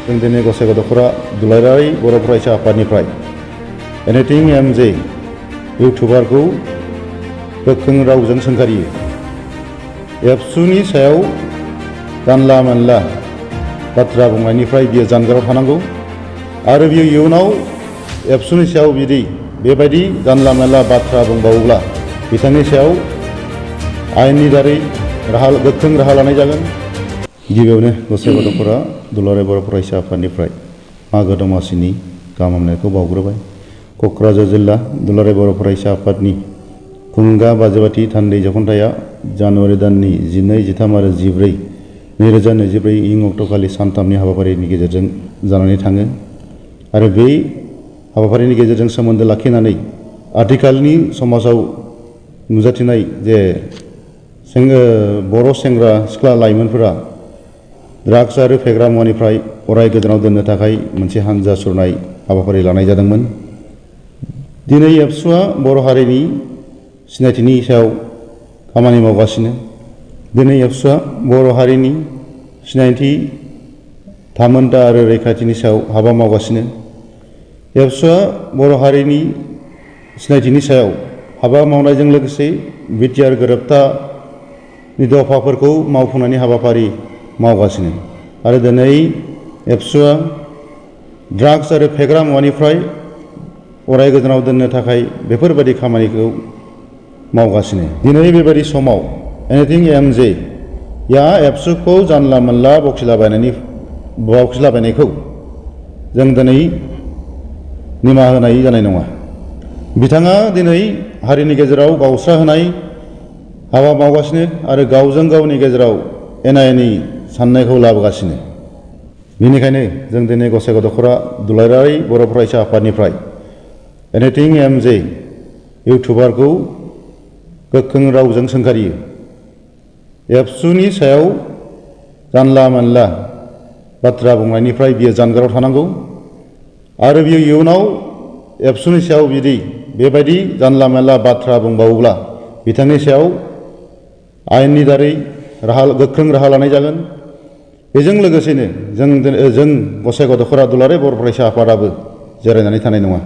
जों दिनै गसाइगाव दख'रा दुलाराय बर' फरायसा आफादनिफ्राय एनिथिं एमजे इउटुबारखौ गोख्रों रावजों सोंखारियो। एबसुनि सायाव जानला मोनला बाथ्रा बुंनायनिफ्राय बियो जानगाराव थानांगौ आरो बियो इयुनाव एबसुनि सायाव बिदि बेबायदि जानला मोनला बाथ्रा बुंबावोब्ला बिथांनि सायाव आयेननि दारै गोख्रों राहा लानाय जागोन। गिबियावनो गसाइगाव दख'रा दुलाराय बर' फरायसा आफादनिफ्राय मागो दमासिनि गाहाम हामलायनायखौ बावग्रोबाय। क'क्राझार जिल्ला दुलाराय बर' फरायसा आफादनि खुंगा बाजेबाथि थान्दै जख'न्थाया जानुवारि दाननि 12, 13 आरो 14, 2024 इं अक्ट'खालि सानथामनि हाबाफारिनि गेजेरजों जानानै थाङो आरो बे हाबाफारिनि गेजेरजों सोमोन्दो लाखिनानै आथिखालनि समाजाव नुजाथिनाय जे बर' सेंग्रा सिख्ला लाइमोनफोरा ड्राग्स आरो फेग्रा मुवानिफ्राय अराय गोजानाव दोननो थाखाय मोनसे हानजा सुरनाय हाबाफारि लानाय जादोंमोन। दिनै एबसुआ बर' हारिनि सिनायथिनि सायाव खामानि मावगासिनो। दिनै एबसुआ बर' हारिनि सिनायथि, थामोनथा आरो रैखाथिनि सायाव हाबा मावगासिनो। एबसुआ बर' हारिनि सिनायथिनि सायाव हाबा मावनायजों लोगोसे बिटिआर गोरोबथानि दफाफोरखौ मावफुंनायनि हाबाफारि मावगासिनो आरो दिनै एबसुआ ड्राग्स आरो फेग्रा मुवानिफ्राय अराय गोजानाव दोननो थाखाय बेफोरबायदि खामानिखौ मावगासिनो। दिनै बेबायदि समाव एनिथिं एमजे एबसुखौ जानला मोनला बखिलाबायनायखौ जों दिनै निमाहा होनाय जानाय नङा। बिथाङा दिनै हारिनि गेजेराव गावस्राहोनाय हाबा मावगासिनो आरो गावजों गावनि गेजेराव एना एनि साननायखौ लाबोगासिनो। बेनिखायनो जों दिनै गसाइगाव दख'रा दुलाराय बर' फरायसा आफादनिफ्राय एनिथिं एमजे इउटुबारखौ गोख्रों रावजों सोंखारियो। एबसुनि सायाव जानला मोनला बाथ्रा बुंनायनिफ्राय बियो जानगाराव थानांगौ आरो बियो इयुनाव एबसुनि सायाव बेबायदि जानला मोनला बाथ्रा बुंबावोब्ला बिथांनि सायाव आयेननि दारै गोख्रों राहा लानाय जागोन। बेजों लोगोसेनो जों गसाइगाव दख'रा दुलाराय बर' फरायसा आफादाबो जिरायनानै थानाय नङा।